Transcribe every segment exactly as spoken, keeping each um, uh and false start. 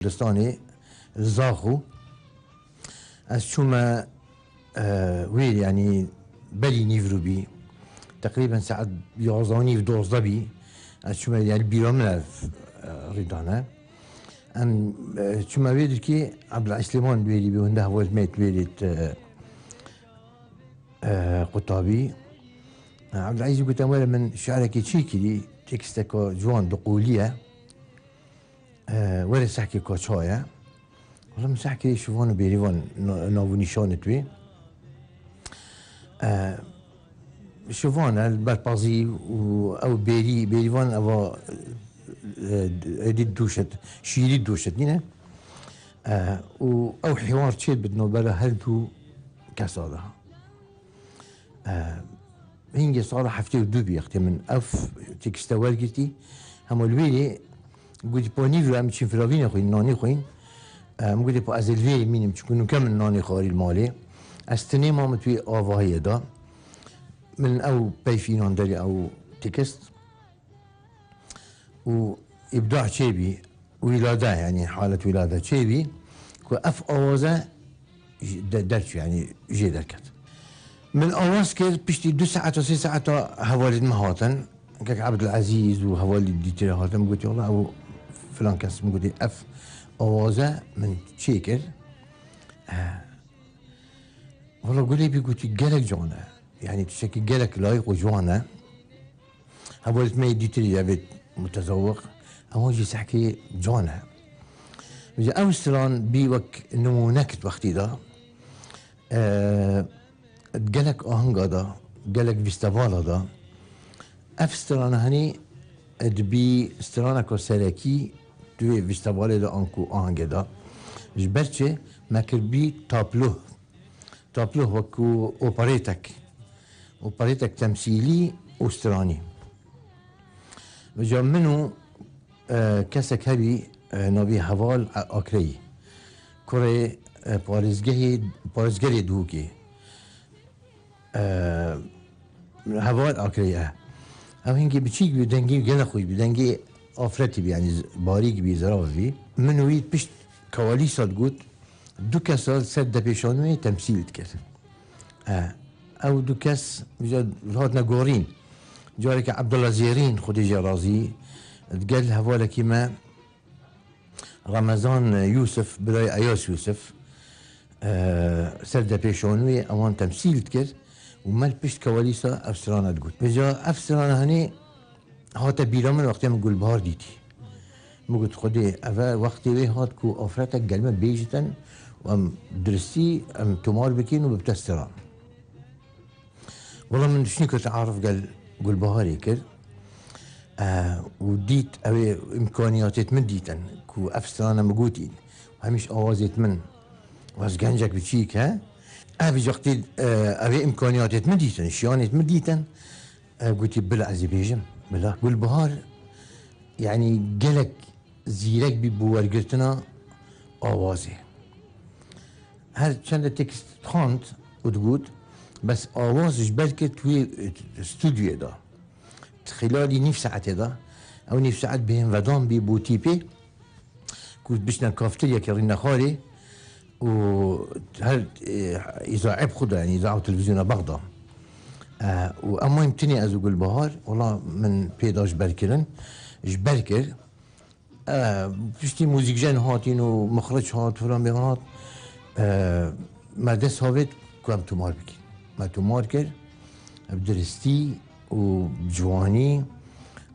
Kurdistanê, li Zaxo. Ez çûme, e, wê, yanî berî nîvro bî. Teqrîben saet yazdeh û nîv, dozdeh bî. Ez çûme, yanî bîra min ev, e, rîdane. Em, e, çûme wê dirkê, Ebdulazîz Silêman wêrî bî, hinde heval me wêrî, e, e, qutabî. E, Ebdulazîz gote, "Were min şi'rekê çêkirî, teksteka ciwan, du qolî ye. E, were sehkê ka ça ye." Wala min sehkê şivan û bêrîvan na-, nav û nîşanit wê. E, şivan e, li ber pazî û ew bêrî, bêrîvan eva, e, êdî dûşit, şîrî dûşit nîne. E, û ew hîwar çêdibit navbera her du kesa de. E, hingê sala heftê û du bî wextê min ev tekste wergirtî. Hema li wê gotî, "Pa nîvro em çîn firavînê xwîn, nanê xwîn." E, min gotî, "Pa ez ê li vêrê mînim, çunku nûke min nanê xwarî li malê." Ez tinê mam, tu yê avahiyê de. Min ew peyv înan derê ew tekst. Û îbda çêbî, wîlade, yanî halet wîlade çêbî, ku ev awaze ji-, de-, derçû, yanî jê derket. Min awaz kir, piştî du saeta, sê saeta hevalên me hatin, kek Ebdulazîz û hevalî dîtirê hatin, min gotî, "Wala ew filan kes," min gotî, "ev awaze min çêkir." Eh, wala gulê bî gotî, "Gelek can e. Yanî tiştekî gelek layîq û ciwan e." Hevalêt me yê dîtirî, evê mutezawiq, ewan jî sehkê can e. Vêca ew stran bî wek nimûnek di wextî de, e, di gelek ahenga de, gelek fîstevala de. Ev strana henî, e, dibî straneka serekî di wê fîstevalê de anku ahengê de. Ji ber çi me kir bî tablo. Tablo wekû operêtek. Operêtek temsîlî û stranî. Vêca min û, e, kesek hebî, e, navê Heval A-, Akreyî. Kurê, e, parêzgehê, parêzgerê Duhokê. E, Heval Akreyî e. Ew hingê biçîk bî, dengê gelek xweş bî. Dengê afretî bî, yanî z-, barîk bî, zirav bî. Min û wî pişt kewalîsa digot, du kesa li ser depêşanûyê temsîl dikir. E, ew du kes vêca hatine gorîn. Carekê Ebdullah Zêrîn, Xwedê jê razî, digel hevalekî me Remezan Yûsif, birayê Eyas Yûsif, e, ser depêşanûyê ewan temsîl dikir û me li pişt kewalîsa ev strana digot. Vêca ev strana henî hate bîra min wextê min Gulbahar dîtî. Min got, "Xwedê, ev e, wextê wê hat ku afretek gel me bêjitin û em duristî em tomar bikin û bibte stran." Wela min dişnî ku tearuf gel Gulbaharê kir, e, û dît ew ê îmkaniyatêt min dîtin ku ev strana min gotîn. Hemîş awazêt min, ez gencek biçîk he. Ev wextê, e, ew ê îmkaniyatêt min dîtin, şiyanêt min dîtin. E, gotî, "Bila ez ê bêjim, bila." Gulbahar, yanî gelek zîrek bî bo wergirtina awazê. Her çende tekst dixwend û digot, bes awaz ji ber kir tu yê, e, stûdyoyê de. Di xîlalî nîv saetê de, ew nîv saet bêhn vedan bî bo tîpê, ku bişne kafteryakê rîne xwarê û her, e, îza eb xwe de, yanî îza ew televîzyona Bexda. E, û em wayîm tinê ez û Gulbahar, wela min pê da ji ber kirin, ji ber kir. E, piştî muzîkjen hatîn û mixric hat, filan bêvan hat, e, me dest havêt ku em tomar bikîn. Me tomar kir, bi diristî û bi ciwanî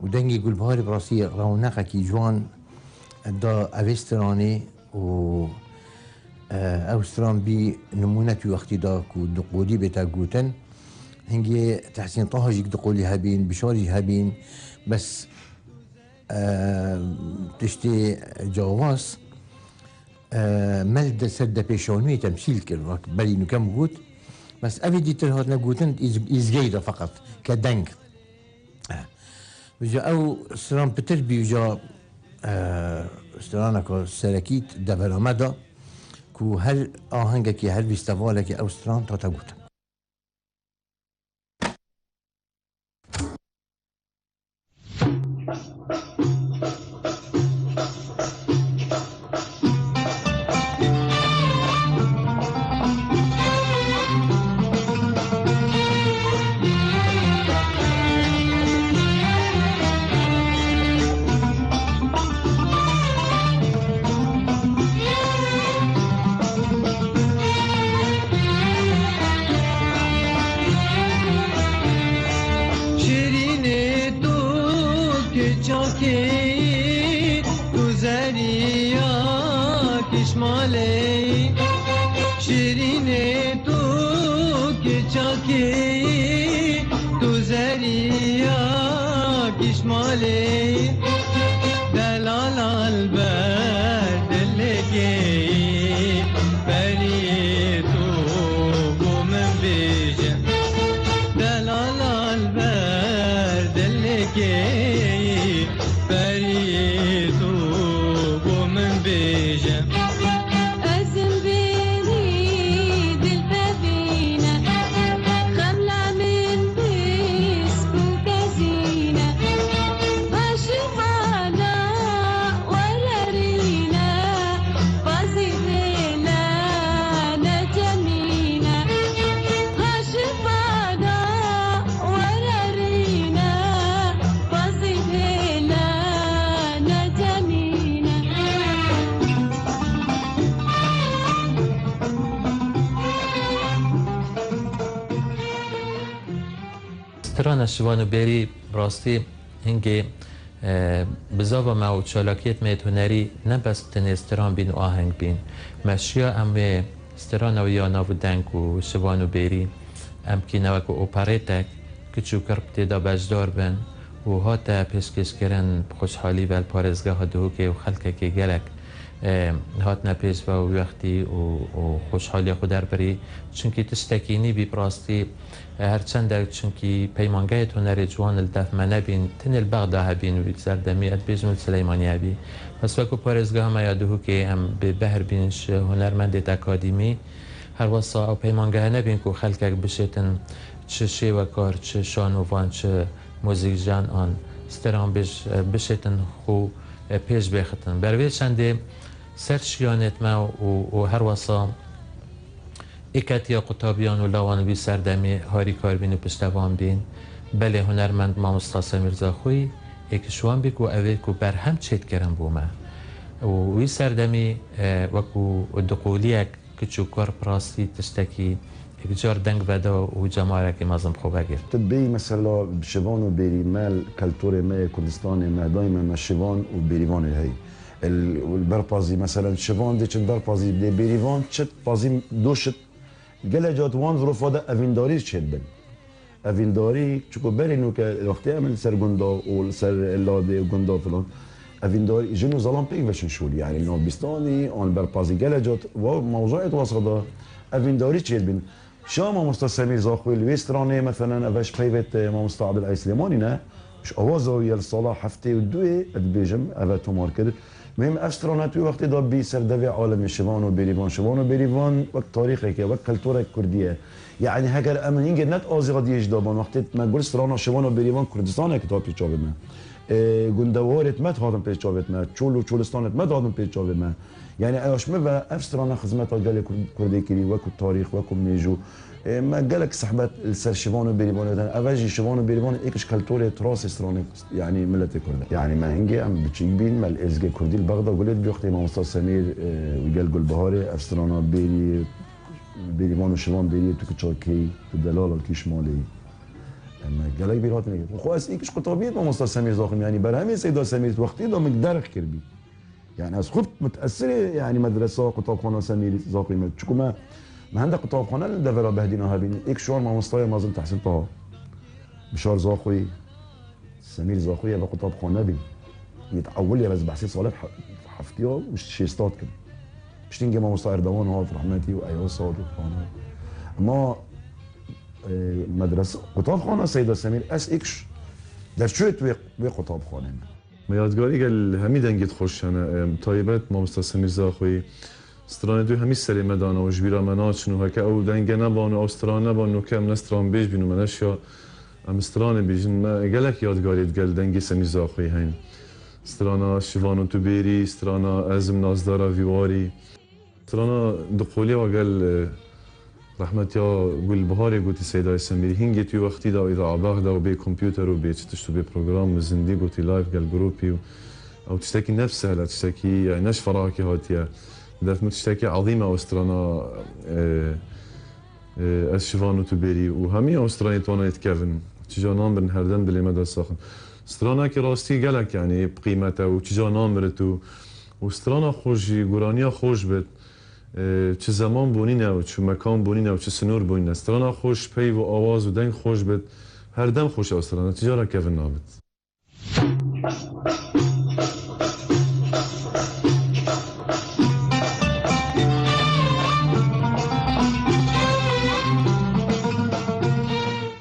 û dengê Gulbaharê bi rastî rewneqekî ciwan da evê stranê û, e, ew stran bî nimûne tu wextî da ku du qolî bête gotin. Hingê Tehsîn Taha jî du qolî hebîn, Bişar jî hebîn, bes e, tiştê cawaz, e, me li de ser depêşanûyê temsîl kir, wek berî nûke min got. Bes evê dîtir hatine gotin, îz-, îzgeyî de feqet, ke deng. E, vêca ew stran pitir bî, vêca, e, straneka serekî devera me da, ku her ahengekî, her fîstevalekî ew stran hate gotin. Şmalê şirînê tu kiçakî, tu zeriya kişmalê, delal al ber dilekê, berî tu bo min bêje, delal al ber dilekê. Berî tu bo min bêje. Ez im bêrî dil pevîne, xemla min pisk û kezîne. Aşiqana wererîne, bazî hêle necemîne. Aşiqana wererîne, bazî hêle necemîne. Strana Şivan û Bêrî, bi rastî hingê, e, bizava me û çalakiyet me yêt hunerî ne bes tenê stran bîn û aheng bîn. Me şiya em wê strana wî ya nav û deng û şivan û bêrî em bikîne wek operêtek, kiç û kir bi tê de beşdar bin û hate pêşkêşkirin bi xweşhalî vel parêzgeha Duhokê û xelkekê gelek, e, hatine pêş ve û wextî û, û xweşhaliya xwe derbirî. Çunkî tiştekî nî bî bi rastî, e, her çendek çunkî peymangehê hunerê ciwan li def me nebîn, tenê li Bexda hebîn wî serdemî, ez dibêjim li Sileymaniyê hebî. Bes wekû parêzgeha me ya Duhokê em bê behr bîn ji hunermendêt akadîmî, her wesa ew peymangehe nebîn ku xelkek bişêtin çi şêwekar, çi şanovan, çi muzîkjen an stranbêj, e, bişêtin xwe, e, pêş bêxitin. Ber vê çendê ser şiyanêt me û, û her wesa êketiya qutabiyan û lawan wî serdemê harîkar bîn û piştevan bîn. Belê hunermend mamosta Semîr Zaxoyî êk ji wan bî ku ev ê ku berhem çêdkirin bo me. Û wî serdemî, e, wekû duqoliyek kiç û kar bi rastî tiştekî yekcar deng veda û cemarekî mezin bi xwe vegirt. Tu bêyî mesela şivan û bêrî me li keltorê me yê Kurdistanê me daîme me şivan û bêrîvanê heyî. El, berpazî, meselen, şivan dê çi berpazî bidê, bêrîvan çi pazî do şit. Gelek cat wan zirofa de evîndarî çêdibin. Evîndarî, çiku berê nûke wextê em li ser gunda û li ser ladê û gunda filan, evîndarî, jin û zelam pêk veşin şolî. Yanî li nav bîstanî, an berpazî gelek cat, wa mewzûyê wasa da evîndarî çêdibin. Şa mamosta Semîr Zaxoyî li wê stranê, meselen, ev ji peyvêt, e, mamosta Abdulhey Silêmanî ne. Ji awa zawiye li sala heftê û duyê, ez dibêjim, ev e tomar kir. Muhim ev strana tu wextê da bî ser devê alemê şivan û bêrîvan. Şivan û bêrîvan wek tarîxek e, wek keltorek kurdî ye. Yanî heger em hingê net azadiyê jî daban, wextê me got strana şivan û bêrîvan Kurdistanek da pê çavê me. E, gundewarêt me dihatin pê çavêt me, çol û çolistanêt me dihatin pê çavê me. Yanî ew ji min ve ev strana xizmeta gelê Kurd-, Kurdê kirî, wekû tarîx, wekû mêjû. Ê, me gelek sehbet li ser şivan û bêrîvanê dan. Ev jî şivan û bêrîvan êk ji keltorê, turasê stranê, yanî miletê Kurd e. Yanî me hingê em biçîk bîn, me li Êzgê Kurdî li Bexda gulê dibî wextê mamosta Semîr, e, û gel Gulbiharê ev strana bêrî, bêrîvan û şivan bêrî tu kiça kê yî, tu delal al kî şmalê yî. Em me gelek bîr hatine kir. Xwe ez êk ji qutabiyê mamosta Semîr Zaxim, yanî berhemê Seyda Semîr wextê da min derx kirbî. Yani ez xwe mutesirê, yani medresa, qutabxana Semîrî Zaxoyî me. Çiku me, me hende qutabxane li devera Behdîna hebîn. Êk şuan mamostaya mezin Tehsîn Taha, Bişar Zaxoyî, Semîr Zaxoyî eve qutabxane bî. Yêt ewil ye, ez behsê salê he-, heftiya û şêsta dikim. Piştî hingê mamosta Erdewan hat rehmetî û Eyas hat û filan. Ema, e, medresa, qutabxana Seyda Semîr, ez êk ş-, derçûyê tu wê, wê qutabxanê me. Me yadgarî gel hemî dengê xweş hene. Em, taybet mamosta Semîr Zaxoyî, stranê dû hemî serê me dana û ji bîra me naçin û heke ew denge neban û ew stran neban, nûke em ne stranbêj bîn û me neşiya em stranê bêjin. Me gelek yadgarî digel dengê Semîr Zaxoyî heyn. Strana Şivan û Tu Bêrî, strana Ez im Nazdara Vî Warî. Strana di qolê wa gel, e, rehmetiya Gulbiharê gotî Seydayê Semîrî. Hingê tu wextî da îda abax da û bê kompûter û bê çi tişt û bê program û zindî gotî live gel grûpî û ew tiştekî ne bi sehel e, tiştekî, yani, ne ji ferahekî hatiye. Def min tiştekî ezîm e ew strana, e, e, Ez Şivan û Tu Bêrî û hemî ew stranê twana yê dikevin. Çija namirin herdem dilê me de sax in. Stranekî rastî gelek, yani, bi qîmet e û çija namirit û Û strana xwe jî goraniya xwe ji bit, e, çi zeman bonîne û çi mekan bonîne û çi sinor bonîne. Strana xwe ji peyv û awaz û deng xwe ji bit, her dem xweş e ew strana, ti cara kevin nabit.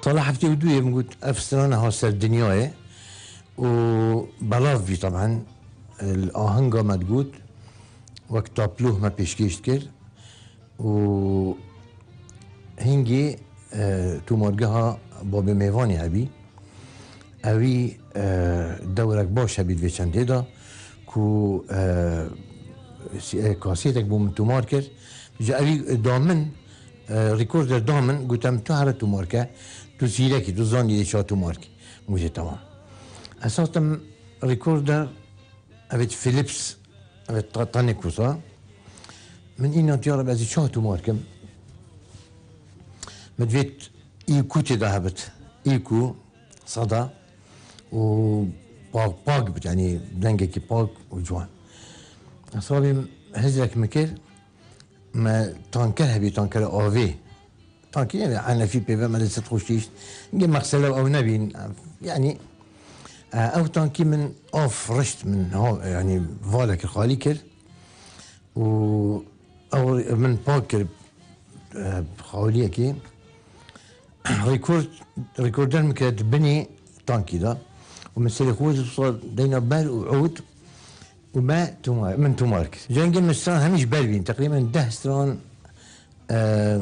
Sala heftê û duyê min got, ev strana ha ser dinyayê û belav bî, teben, li ahenga me digot, wek tablo me pêşkêş dikir û hingî, e, tomargeha Babê Mêvanê hebî. Ewî, e, dewrek baş hebî di vê çendê de ku, e, si-, e, kasêtek bû min tomar kir. Ji ewî da min, e, recorder da min, gotem, "Tu here tomar ke, tu zîrekî, tu zanî dê çawa tomar kî." Min gotê, "Temam." Ez hatim recorder, ev ê Philips, ev ê ta-, tenê kusa. Min îna, "Ya Reb, ez ê çawa tomar kim?" Min divêt î ku tê de hebit. Î ku Sada û pak, pak bû, yanî dengekî pak û ciwan. Esabî hizrek min kir, me tanker hebî, tankera avê. Tankî, yanî, enefî pê ve me lê sit xweş dîşt. Hingê mexsele ew nebîn. Yanî, e, ew tankî min av rişt, min ha, yanî, valek xalî kir. Û ew min pak kir, e, xawliyekê. Rekord, rekorder min kire di binê tankî de. Û min serê xwe wisa deyna ber û ewt û me tomar, min tomar kir. Cengê min stran hemî ji ber bîn. Teqrîben deh stran, e,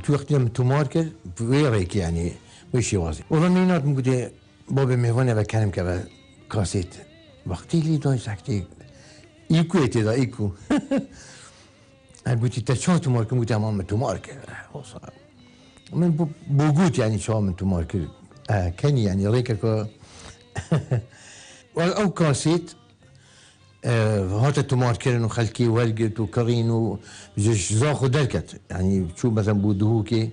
tu wextî min tomar kir, wê rêkê, yanî wê şêwazê. Ola neyna min gotê, "Babê Mêvanê ve kerem ke ve kasêt." Wextî lî dayî sektê. Î ku yê tê de, î ku. E, gotî, "Te çawa tomar kir?" Gotî, "Hema min tomar kir." Hosa. Min bo, bo got, yanî çawa min tomar kir. E, kenî, yanî rêkeke. Ew kasêt, e, hate tomarkirin û xelkê wergirt û kirîn û ji, ji Zaxo derket. Yanî çû, mesela, bo Duhokê,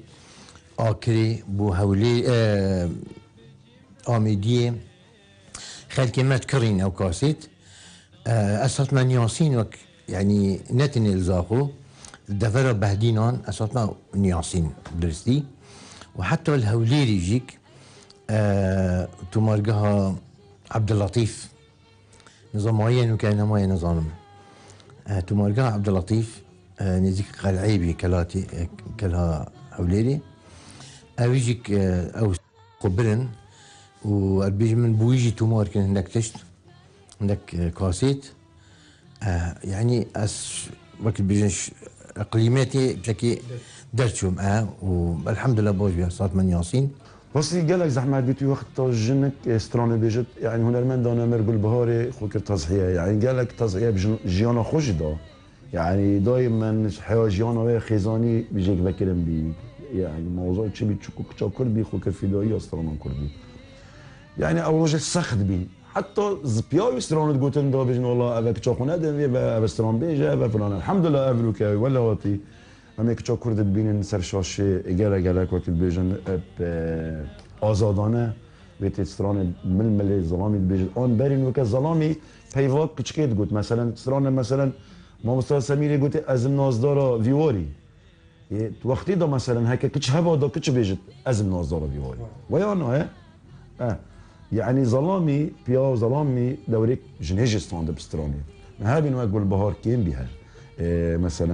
Akirê, bo Hewlê, e, Amêdiyê. Xelkê me dikirîn ew kasêt. E, ez hatime niyasîn wek, yanî ne tenê li Zaxo, devera Behdînan ez hatime niyasîn diristî. Û heta li Hewlêrî jîk, e, tomargeha Ebdulletîf, nizam maye nûke nemaye nizanim. E, tomargeha Ebdulletîf, e, nêzîk Qel'ê bî, kelatî, e, kelha Hewlêrî. Ew jîk, e, ew xwe birin û ez bêjim min bi wî jî tomar kirin hindek tişt, hindek, e, kasêt. E, yanî ez wekî bêjin ş-, iqlîmetê çekî derçûm, e, û elhamdulillah baş bû, sat min Yasîn. Rastî gelek zehmet bî, tu wexta jinik, e, stranê bêjit, yanî hunermenda nemir Gulbiharê xwe kir tezhiye. Yanî gelek tezhiye bi jin-, jiyana xwe jî da. Yanî dayê min heya jiyana wê xêzanî bijêk vekirin bî. Yanî mawza çi bî, çi ku kiça kurd bî, xwe kir fîdayî ya stranan kurdî. Yanî ew rojê sext bî. Heta zi-, piya wî stranê digotin, da bêjin, "Wala ev e kiça xwe nedin, vê ve ev stran bêje, ev e filan." Elhamdulillah, ev lûke wele hatî. Em ê kiça kurd dibînin ser şaşê, gele gelek wekî dibêjin, e, pe-, azadane. Vê tê stranê mil milê zilamî dibêjin. An berîn weke zilamî peyva kiçikê digot. Meselen, strane, meselen, Mamosta Semîrê gotê, "Ez im nazdara vî warî." Yê, tu wextî da, meselen, heke kiç heva da kiç bêjit, "Ez im nazdara vî warî." Veya na, he? E. Yanî zilamî, piya zilamî dewrêk jinê jî stran dib stranê. Me hebîn wek Gulbihar kêm bî her. E, meselen,